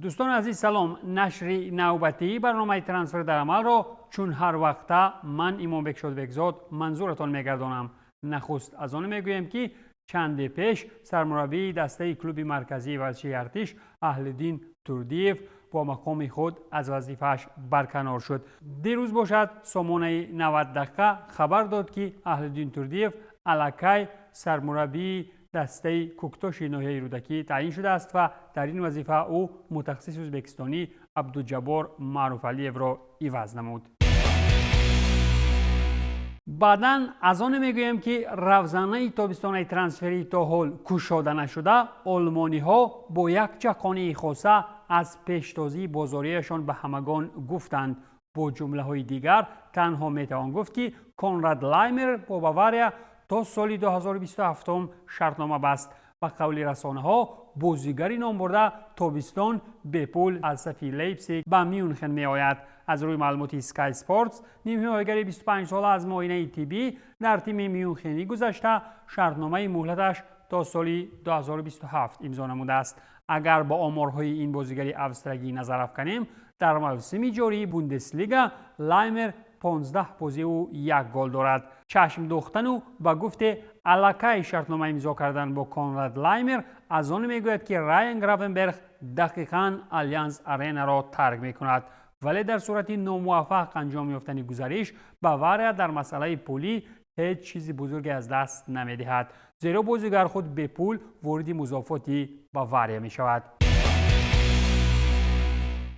Дӯстони азиз, салом. Нашри навбатии барномаи «Трансфер дар амалро» чун ҳар вақта ман, Имомбек Шодбекзод, манзуратон мегардонам. Нахуст аз он мегӯем, ки чанде пеш сармураббии дастаи клуби марказии варзишии «Артиш» Аҳлиддин Турдиев бо мақоми худ аз вазифааш барканор шуд. Дирӯз бошад, сомонаи 90 дақиқа хабар дод, ки Аҳлиддин Турдиев аллакай сармураббии дастаи «Кӯктоши» ноҳияи Рӯдакӣ таъин шудааст ва дар ин вазифа ӯ мутахассиси ӯзбекистонӣ Абдуҷаббор Маъруфалиевро иваз намуд. Баъдан аз оне мегӯем, ки равзанаи тобистонаи трансферӣ то ҳол кушода нашуда, олмониҳо бо як чақонии хоса аз пештозии бозориашон ба ҳамагон гуфтанд. Бо ҷумлаҳои дигар танҳо метавон гуфт, ки Конрад Лаймер бо «Бавария» то соли 2027 шартнома баст. Ба қавли расонаҳо, бозигари номбурда тобистон бепул аз сафи «Лейпсиг» ба Мюнхен меояд. Аз рӯи маълумоти Sky Sports, нимҳимоягари 25сола аз муоинаи тиббӣ дар тими мюнхенӣ гузашта, шартномаи муҳлаташ то соли 2027 имзо намудааст. Агар бо оморҳои ин бозигари австрагӣ назар афканем, дар мавсими ҷории Бундеслига Лаймер 15 бозиву як гол дорад. Чашм духтану ба гуфте аллакай шартнома имзо кардан бо Конрад Лаймер аз он мегӯяд, ки Райан Гравенберг дақиқан Алянс Аренаро тарк мекунад. Вале дар сурати номуваффақ анҷом ёфтани гузариш, «Бавария» дар масъалаи пулӣ ҳеҷ чизи бузурге аз даст намедиҳад, зеро бозигар худ бепул вориди музофоти «Бавария» мешавад.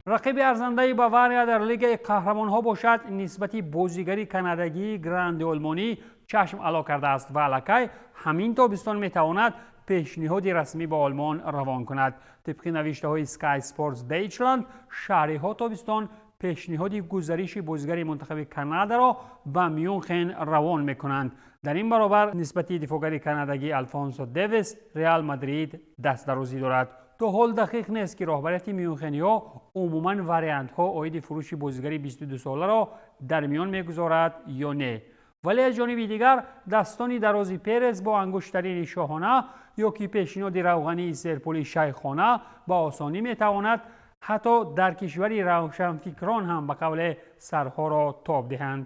Рақиби арзандаи «Бавария» дар Лигаи қаҳрамонҳо бошад, нисбати бозигари канадагии гранди олмонӣ чашм ало кардааст ва аллакай ҳамин тобистон метавонад пешниҳоди расмӣ ба Олмон равон кунад. Тибқи навиштаҳои Sky Sports Deutschland, шаҳриҳо тобистон пешниҳоди гузариши бозигари мунтахаби Канадаро ба Мюнхен равон мекунанд. Дар ин баробар нисбати дифоъгари канадагӣ Алфонсо Девис «Реал Мадрид» дастдарозӣ дорад. То ҳол дақиқ нест, ки роҳбарияти мюнхениҳо умуман вариантҳо оиди фурӯши бозигари 22соларо дар миён мегузорад ё не. Вале аз ҷониби дигар, дастони дарози Перес бо ангуштарини шоҳона ё ки пешниҳоди равғании серпули шайхона ба осонӣ метавонад ҳатто дар кишвари равшанфикрон ҳам, ба қавле, сарҳоро тоб диҳанд.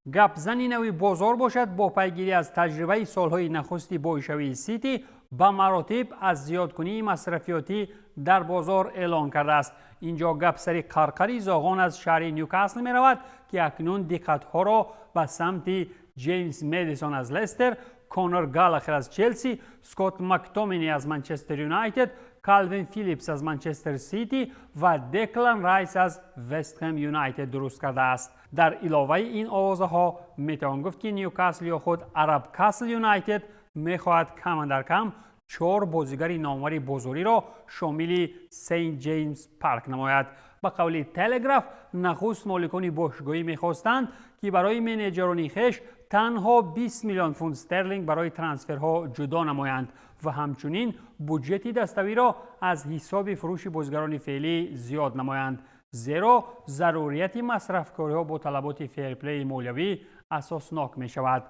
Гапзани нави бозор бошад, бо пайгирӣ аз таҷрибаи солҳои нахусти бойшавии «Сити» ба маротиб аз зиёдкунии масрафиётӣ дар бозор эълон кардааст. Инҷо гап сари қарқари зоғон аз шаҳри Нюкасл меравад, ки акнун диққатҳоро ба самти Ҷеймс Медисон аз «Лестер», Конор Галлахер аз «Челси», Скотт Мактомини аз «Манчестер Юнайтед», Калвин Филипс аз «Манчестер Сити» ва Деклан Райс аз «Вестхэм Юнайтед» дуруст кардааст. Дар иловаи ин овозаҳо метавон гуфт, ки «Нюкасл» ё худ «Араб Касл Юнайтед» мехоҳад камандар кам чор бозигари номвари бозориро шомили Сейнт Ҷеймс Парк намояд. Ба қавли Телеграф, нахуст моликони бошгоҳӣ мехостанд, ки барои менеҷерони хеш танҳо 20 миллион фунт стерлинг барои трансферҳо ҷудо намоянд ва ҳамчунин буҷети даставиро аз ҳисоби фурӯши бозигарони феълӣ зиёд намоянд, зеро зарурияти масрафкориҳо бо талаботи ферплеи молиявӣ асоснок мешавад.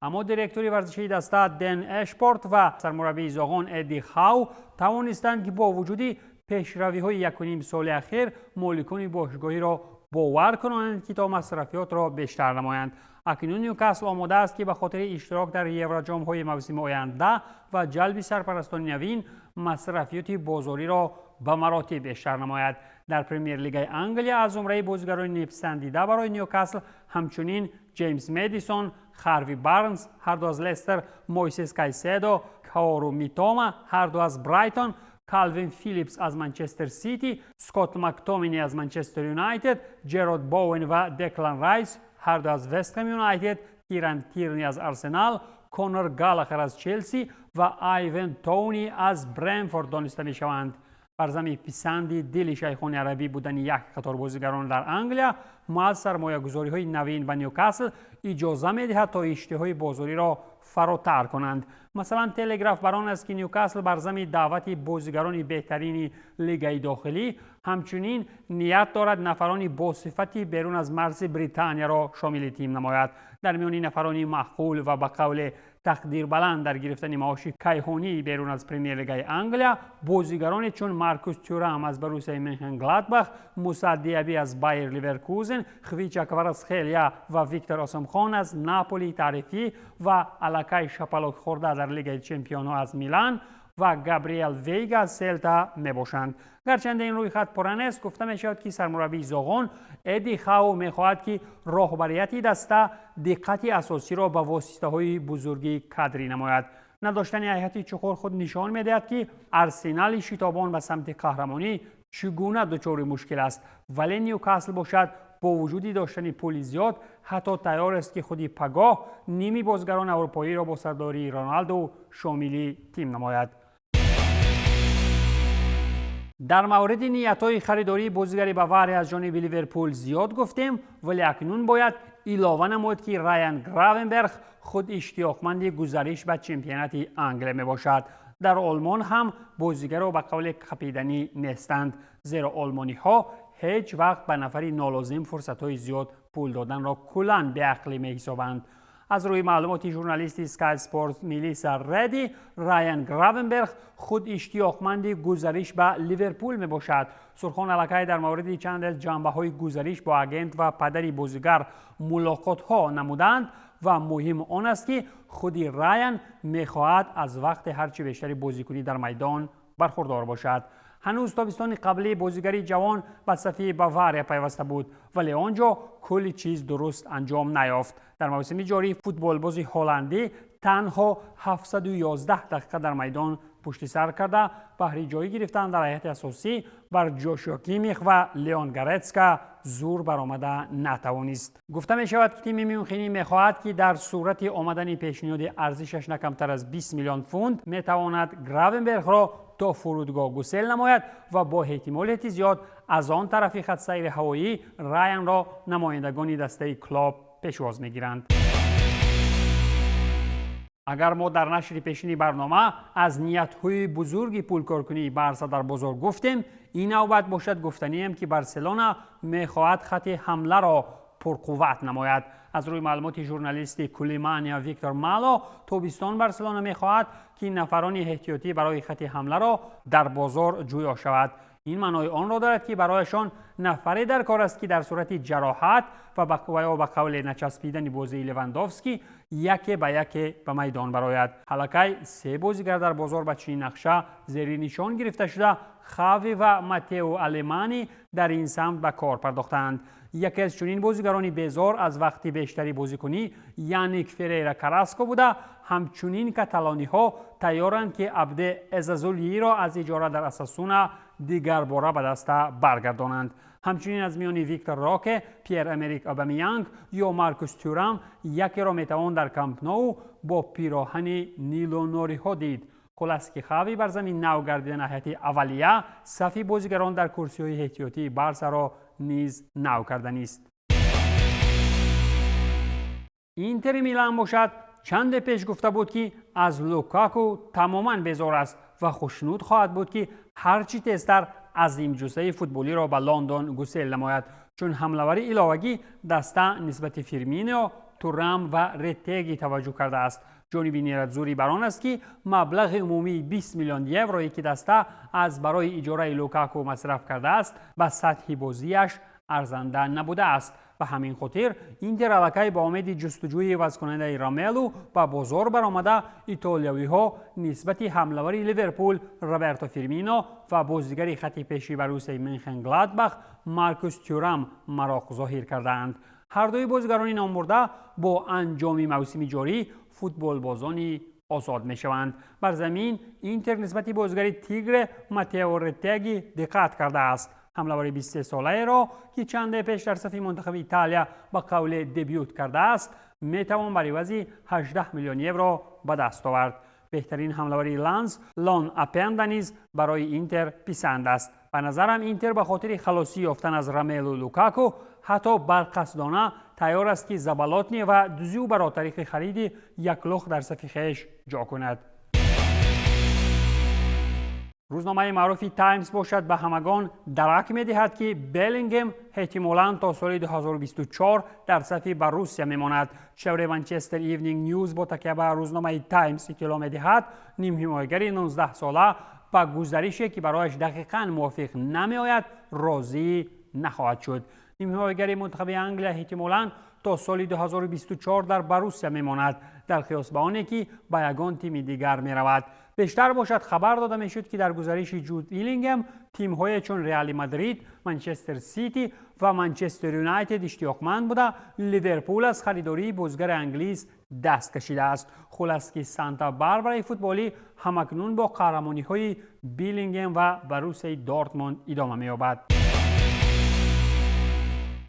Аммо директори варзишии даста Ден Эшпорт ва сармураббии зоғон Эдди Хау тавонистанд, ки бо вуҷуди пешравиҳои якуним соли ахир моликони бошгоҳиро бовар кунонанд, ки то масрафиётро бештар намоянд. Акнун «Нюкасл» омода аст, ки ба хотири иштирок дар Евроҷомҳои мавсими оянда ва ҷалби сарпарастони навин масрафиёти бозориро ба маротиб бештар намояд. Дар Премер-лигаи Англия аз зумраи бозигарони неписандида барои «Нюкасл» ҳамчунин Ҷеймс Медисон, Харви Барнс, ҳарду аз «Лестер», Мойсес Кайседо, Каору Митома, ҳарду аз «Брайтон», Калвин Филипс аз «Манчестер Сити», Скотт Мактомини аз «Манчестер Юнайтед», Ҷерод Боуэн ва Деклан Райс, ҳарду аз «Вестхэм Юнайтед», Киран Тирни аз «Арсенал», Конор Галлахер аз «Челси» ва Айвен Тоуни аз «Бренфорд» дониста мешаванд. Бар зами писанди дили шайхони арабӣ будани як қатор бозигарон дар Англия маҳз сармоягузориҳои навин ба «Нюкасл» иҷоза медиҳад, то иштиҳои бозориро фаротар кунанд. Масалан, Телеграф бар он аст, ки «Нюкасл» бар зами даъвати бозигарони беҳтарини лигаи дохилӣ ҳамчунин ният дорад нафарони босифати берун аз марзи Британияро шомили тим намояд. Дар миёни нафарони маъқул ва ба қавле Тақдирбаланд дар гирифтани маоши кайҳонии берун аз Премер-лигаи Англия бозигароне чун Маркус Тюрам аз Боруссияи Менхенгладбах, Муса Диаби аз Байер Ливеркузен, Хвича Кварацхелия ва Виктор Осимхан аз Наполи таърифӣ ва аллакай шапалок хӯрда дар Лигаи Чемпионҳо аз Милан ва Габриел Вейга аз Селта мебошанд. Гарчанде ин рӯйхат пурра нест, гуфта мешавад, ки сармураббии зоғон Эди Хау мехоҳад, ки роҳбарияти даста диққати асосиро ба воситаҳои бузурги кадрӣ намояд. Надоштани ҳайати чуқур худ нишон медиҳад, ки Арсенали шитобон ба самти қаҳрамонӣ чӣ гуна дучори мушкил аст, вале Ньюкасл бошад, бо вуҷуди доштани пули зиёд, ҳатто тайёр аст, ки худи пагоҳ ними бозгарони аврупоиро бо сардории Роналду шомили тим намояд. Дар мавриди ниятҳои харидории бозигари Бавария аз ҷониби Ливерпул зиёд гуфтем, вале акнун бояд илова намуд, ки Раян Гравенберг худ иштиёқманди гузариш ба чемпионати Англия мебошад. Дар Олмон ҳам бозигарро ба қавле қапиданӣ нестанд, зеро олмониҳо ҳеҷ вақт ба нафари нолозим фурсатҳои зиёд пул доданро куллан беақлӣ меҳисобанд. Аз рӯи маълумоти журналисти Sky Sports Мелиса Реди, Раян Гравенберг худ иштиёқманди гузариш ба Ливерпул мебошад. Сурхон аллакай дар мавриди чанд аз ҷанбаҳои гузариш бо агент ва падари бозигар мулоқотҳо намуданд ва муҳим он аст, ки худи Раян мехоҳад аз вақти ҳарчи бештари бозикунӣ дар майдон бархурдор бошад. Ҳанӯз тобистони қаблӣ бозигари ҷавон ба сафи Бавария пайваста буд, вале он ҷо кулли чиз дуруст анҷом наёфт. Дар мавсими ҷорӣ футболбози ҳолландӣ танҳо 711 дақиқа дар майдон пушти сар карда, баҳри ҷой гирифтан дар ҳайати асосӣ бар Ҷошуа Кимих ва Леон Гаретска зур баромада натавонист. Гуфта мешавад, ки тими Мюнхенӣ мехоҳад, ки дар сурати омадани пешниҳоди арзишаш на камтар аз 20 миллион фунт метавонад Гравенбергро то фурудгоҳ гусел намояд ва бо эҳтимолияти зиёд аз он тарафи хатсайри ҳавоӣ Раянро намояндагони дастаи Клоб пешвоз мегиранд. Агар мо дар нашри пешини барнома аз ниятҳои бузурги пулкоркунии Барса дар бозор гуфтем, ин навбат бошад гуфтанием, ки Барселона мехоҳад хати ҳамларо пурқувват намояд. Аз рӯи маълумоти журналисти Кулимания Виктор Мало, тобистон Барселона мехоҳад, ки нафарони эҳтиётӣ барои хати ҳамларо дар бозор ҷӯё шавад. Ин маънои онро дорад, ки барояшон нафаре дар кор аст, ки дар сурати ҷароҳат ва ё ба қавле начаспидани бозии Левандовский яке ба яке ба майдон барояд. Ҳалакай се бозигар дар бозор ба чунин нақша зери нишон гирифта шуда, Хави ва Матео Алемани дар ин самт ба кор пардохтаанд. Яке аз чунин бозигарони безор аз вақти бештари бозикунӣ Яник Ферейра Караско буда, ҳамчунин каталониҳо тайёранд, ки Абде Эзазулиро аз иҷора дар Асасуна дигарбора ба даста баргардонанд. Ҳамчунин аз миёни Виктор Роке, Пьер Эмерик Обамеянг ё Маркус Тюрам якеро метавон дар Камп Ноу бо пироҳани нилонориҳо дид. Хулас, ки Хави бар замин нав гардидани ҳайати аввалия сафи бозигарон дар курсиҳои эҳтиётии Барсаро низ нав карданист. Интери Милан бошад, чанде пеш гуфта буд, ки аз Лукаку тамоман безор аст ва хушнуд хоҳад буд, ки ҳарчи тезтар азимҷуссаи футболиро ба Лондон гусел намояд, чун ҳамлавари иловагӣ даста нисбати Фирмино, Турам ва Ретеги таваҷҷӯҳ кардааст. Ҷониби нератзури бар он аст, ки маблағи умумии 20 миллион еврое, ки даста аз барои иҷораи Лукаку масраф кардааст, ба сатҳи бозиаш арзанда набудааст. Ба ҳамин хотир Интер аллакай ба умеди ҷустуҷӯи ивазкунандаи Ромелу ба бозор баромада, итолиявиҳо нисбати ҳамлавари Ливерпул Роберто Фирмино ва бозигари хати пеши Боруссияи Менхенгладбах Маркус Тюрам мароқ зоҳир кардаанд. Ҳардуи бозигарони номбурда бо анҷоми мавсими ҷорӣ футболбозони озод мешаванд. Бар замин Интер нисбати бозигари Тигре Матео Ретеги диққат кардааст. Ҳамлавари 23-солаеро, ки чанде пеш дар сафи мунтахаби Италия ба қавле дебют кардааст, метавон бар ивази 18 миллион евро ба даст овард. Беҳтарин ҳамлавари Ланс Лон Апенда низ барои Интер писанд аст. Ба назарам, Интер ба хотири халосӣ ёфтан аз Ромелу Лукаку ҳатто барқасдона тайёр аст, ки Забалотни ва Дзюбаро тариқи хариди яклух дар сафи хеш ҷо кунад. Рӯзномаи маъруфи Таймс бошад, ба ҳамагон дарак медиҳад, ки Беллингем эҳтимолан то соли 2024 дар сафи Боруссия мемонад. Чавре Манчестер Ивнинг Ньюз бо такя ба рӯзномаи Таймс иттилоъ медиҳад, нимҳимоягари 19сола ба гузарише, ки барояш дақиқан мувофиқ намеояд, розӣ нахоҳад шуд. Нимҳимоягари мунтахаби Англия эҳтимолан то соли 2024 дар Боруссия мемонад, дар қиёс ба оне ки ба ягон тими дигар меравад. Бештар бошад, хабар дода мешуд, ки дар гузариши Ҷуд Беллингем тимҳое чун Реали Мадрид, Манчестер Сити ва Манчестер Юнайтед иштиёқманд буда, Ливерпул аз харидории бозигари англис даст кашидааст. Хулас ки Санта Барбараи футболӣ ҳамакнун бо қаҳрамониҳои Беллингем ва Боруссияи Дортмунд идома меёбад.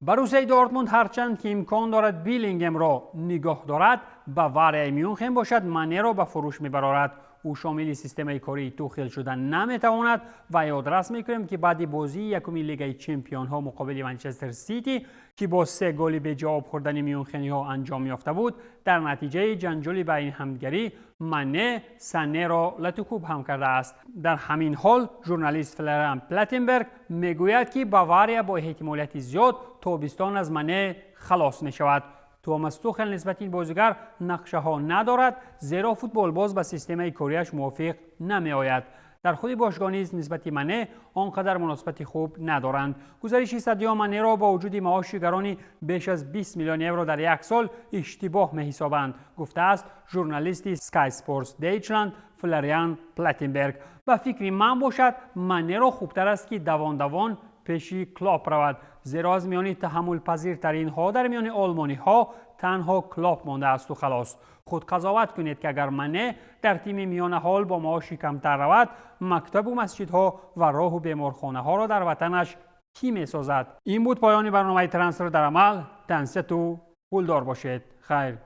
Боруссияи Дортмунд, ҳарчанд ки имкон дорад Беллингемро нигоҳ дорад, Баварияи Мюнхен бошад, Манеро ба фурӯш мебарорад. Ӯ шомили системаи кории Тухел шуда наметавонад ва ёдрас мекунем, ки баъди бозии якуми Лигаи Чемпионҳо муқобили Манчестер Сити, ки бо се голи беҷавоб хӯрдани мюнхениҳо анҷом ёфта буд, дар натиҷаи ҷанҷоли байни ҳамдигарӣ Мане Санеро латукӯб ҳам кардааст. Дар ҳамин ҳол журналист Флориан Платтенберг мегӯяд, ки Бавария бо эҳтимолияти зиёд тобистон аз Мане халос мешавад. Томас Тухел нисбати ин бозигар нақшаҳо надорад, зеро футболбоз ба системаи кориаш мувофиқ намеояд. Дар худи бошгоҳ низ нисбати Мане он қадар муносибати хуб надоранд. Гузариши Садио Манеро бо вуҷуди маоши гарони беш аз 20 миллион евро дар як сол иштибоҳ меҳисобанд, гуфтааст журналисти Sky Sports Deutschland Флориан Платтенберг. Ба фикри ман бошад, Манеро хубтар аст, ки давон давон пеши Клоп равад, зеро аз миёни таҳаммулпазиртаринҳо дар миёни олмониҳо танҳо Клоп мондаасту халос. Худ қазоват кунед, ки агар Мане дар тими миёнаҳол бо маоши камтар равад, мактабу масҷидҳо ва роҳу беморхонаҳоро дар ватанаш кӣ месозад? Ин буд поёни барномаи Трансфер дар амал. Тансиҳату пулдор бошед. Хайр.